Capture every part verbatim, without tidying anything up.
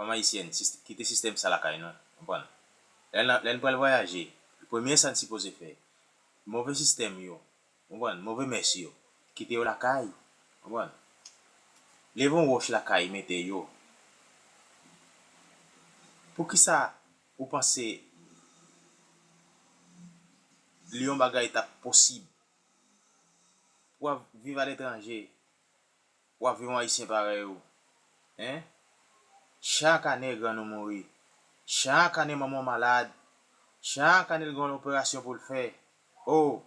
Fanm ayisyèn, sis- kite sistèm sa lakay nou. Konprann? Lè n lè n pral vwayaje, premye sa n sipoze fè, move sistèm yo, konprann, move mès yo, kite yo lakay. Konprann? Leve yon wòch lakay, mete yo. Poukisa ou panse li yon bagay t ap posib pou w ap viv aletranje, w ap viv yon Ayisyen parèy ou? Hein? Chak ane grann ou mouri. Chak ane manman w malad. Chak ane l gen yon operasyon pou l fè. Oh!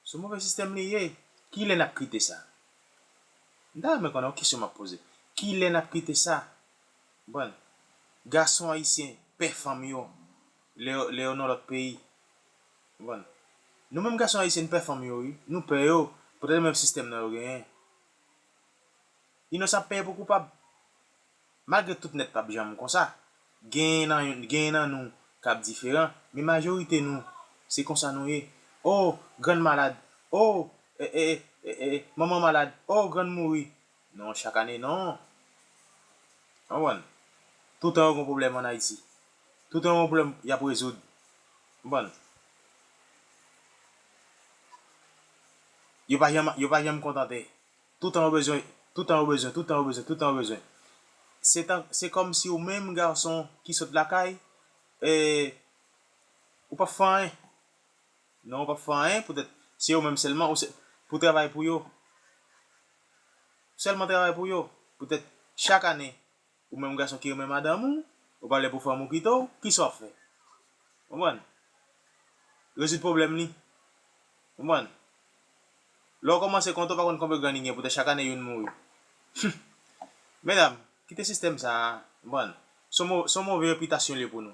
Se yon move sistèm li ye. Kilè n ap kite sa? M ta renmen konnen yon kesyon m ap poze. Kilè n ap kite sa? Bon, gason ayisyen pè fanm yo lè yo lè yo nan lòt peyi. Bon, nou menm gason ayisyen n pè fanm yo wi. Nou pè yo poutèt menm sistèm nan yo genyen. Inosan ap peye pou koupab. Malgre tout nèt p ap janm konsa, genyen nan genyen nan nou k ap diferan, men majorite nou, se konsa nou ye. Oh, grann malad. Oh, e, e, e, e, manman malad. Oh, grann mouri. Non, chak ane, non. Konprann? Toutan yo gen pwoblèm ann Ayiti. Toutan yo gen pwoblèm y ap rezoud. Konprann? Yo pa janm, yo pa janm kontante. Toutan yo bezwen, toutan yo bezwen, toutan yo bezwen, toutan yo bezwen. Se tan, se kòmsi ou menm gason ki sot lakay, e, ou p ap fè anyen. Non, ou p ap fè anyen, poutèt se yo menm sèlman, ou se, pou travay pou yo. Sèlman travay pou yo. Poutèt chak ane, ou menm gason ki renmen madanm ou, ou pale pou fanm ou kite w, kisa w ap fè? Konprann? Rezoud pwoblèm li. Konprann? Lè w kòmanse konte, w pa konn konbyen grann li gen, poutèt chak ane youn mouri. Medam, kite sistèm sa a, konprann? Se yon mo- se yon move repitasyon li ye pou nou.